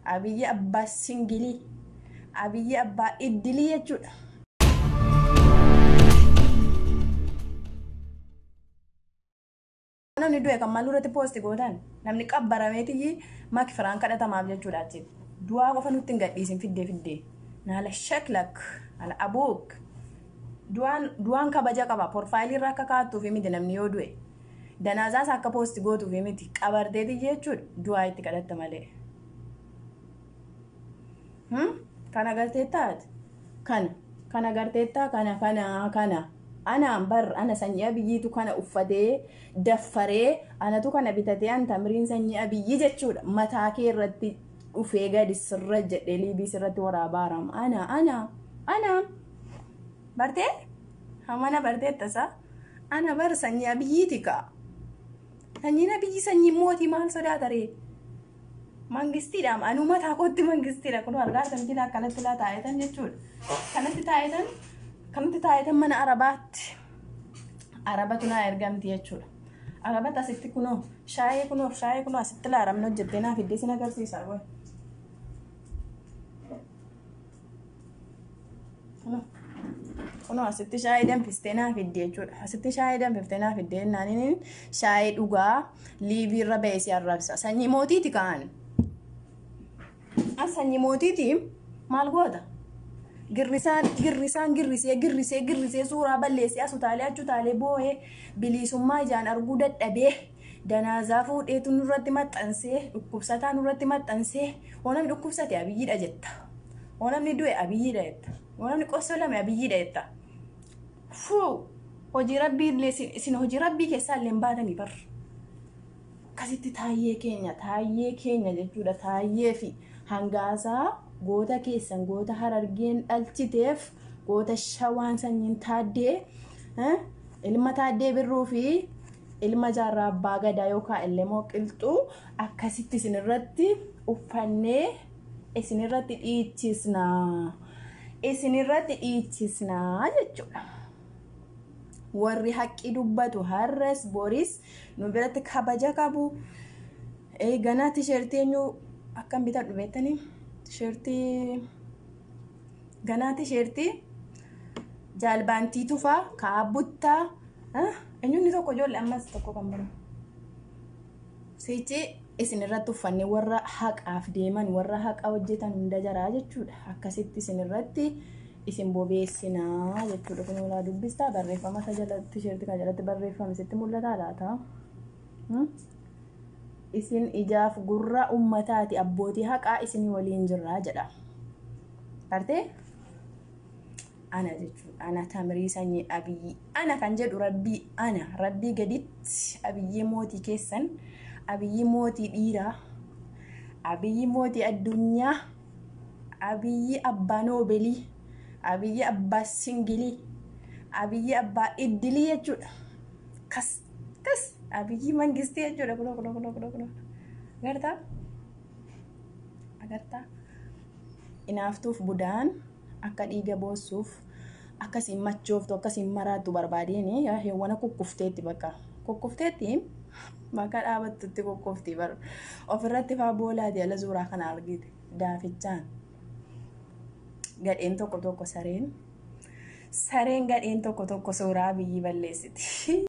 Abiyyi abbaa singilii. Abiyyi abbaa iddilii jechuudha. Namni du'e kan maal irratti poosti gootan namni qabbarameetiyyi makfiraan kadhatamaaf jechuudha achitti. Du'aa qofa nutti hin gadhiisin fiddee fiddee. Naala shaklak naala abuuk. Du'aan kabaja qaba. Porfaayilii irra akka kaa'attuufi miti namni yoo du'e. Danaazaas akka poosti gootuufi miti. Qabarteetiyyi jechuudha du'aa itti kadhatta malee. Kana garteettaati. Kana. Kana garteettaa kana kana kana. Anaan bar ana sanyii Abiyyiitu kana uffatee daffaree anatu kana bitatee an Tamiriin sanyii Abiyyi jechuudha. Mataa kee irratti dhufee gadi sirra jedhee liibii sirratti waraabaaram. Ana ana ana. Bartee? Hamana barteetta isaa? Ana bar sanyii Abiyyiiti kaa. Sanyiin Abiyyi sanyii mootii maal sodaata ree? Mangistiidha. Anuu mataa kootti mangistiidha. Kun argaa jirtan akkanatti laa taa'etan jechuudha. Kanatti taa'etan kanatti taa'etan mana Arabaatti. Arabatu naa ergamti jechuudha. Arabatti asitti kunoo shaayee kunoo shaayee kunoo asitti laaramni hojjettee naa fiddee sin agarsiisa. Kunoo asitti shaayii danfistee naa fidde jechuudha. Asitti shaayii danfiftee naa fidde jennaan shaayii dhugaa liibii irra ba'ee si arrabsa. Sanyii mootiiti kaan. Sanyii mootiiti maal goota? Girrisaan girrisaan girrisee girrisee girrisee suuraa balleessee as utaalee achi utaalee boo'ee bilisummaa ijaan arguu dadhabee danaazaa fuudheetu nurratti maxxansee dhukkubsataa nurratti maxxansee hoo namni dhukkubsate Abiyyiidha jetta. Hoo namni du'e Abiyyiidha jetta. Hoo namni qossolame Abiyyiidha jetta. Fuu hojii rabbii illee isin hojii rabbii keessaa illee hin baatanii bar. Akkasitti taayyee keenya jechuudha taayyee fi hangaasaa goota keessan goota Harargeen dhalchiteef goota shawaan sanyiin taaddee ilma taaddee birruu fi ilma jaarraa abbaa gadaa yookaan ilmoo qilxuu akkasitti isinirratti uffannee isinirratti dhiichisnaa isinirratti dhiichisnaa jechuudha. Warri haqqi dubbatu har'as boris nu biratti kabaja qabu. Ganaa tisheertii eenyu akkam bitadhu beektanii? Tisheertii ganaa tisheertii jaalbaantii tufaa kaabuttaa eenyuun tokko ijoollee ammas tokko kan biraa. Sichi isinirratti uffannee warra haqaaf deeman warra haqa hojjetan hunda jaraa jechuudha. Akkasitti isinirratti isin bobeessinaa jechuudha. Kun olaa dubbistaa barreeffama isa jalatti tisheertii kan jalatti barreeffame sitti mul'ataa laata? Isin ijaaf gurra ummataati abbootii haqaa isin waliin jirraa jedha. Bartee? Ana jechuudha. Ana Tamirii sanyii Abiyyi. Ana kan jedhu rabbii ana rabbii gaditti Abiyyi mootii keessan Abiyyi mootii dhiiraa Abiyyi mootii addunyaa Abiyyi abbaa noobelii Abiyyi abbaa singilii Abiyyi abbaa iddilii jechuudha. Kas kas Abiyyi mangistii jechuudha. Kunoo kunoo kunoo kunoo kunoo. Agartaa? Agartaa? Inaaftuuf budaan akka dhiiga boossuuf akkasiin machooftu akkasiin maraattu barbaadeen heewwana kukkufteetti bakka kukkufteetti bakka dhaabattutti kukkufti bar ofirratti faa boolaati ala suuraa kana argite daafichaan gadheen tokko tokko sareen gadheen tokko tokko suuraa Abiyyi balleessiti.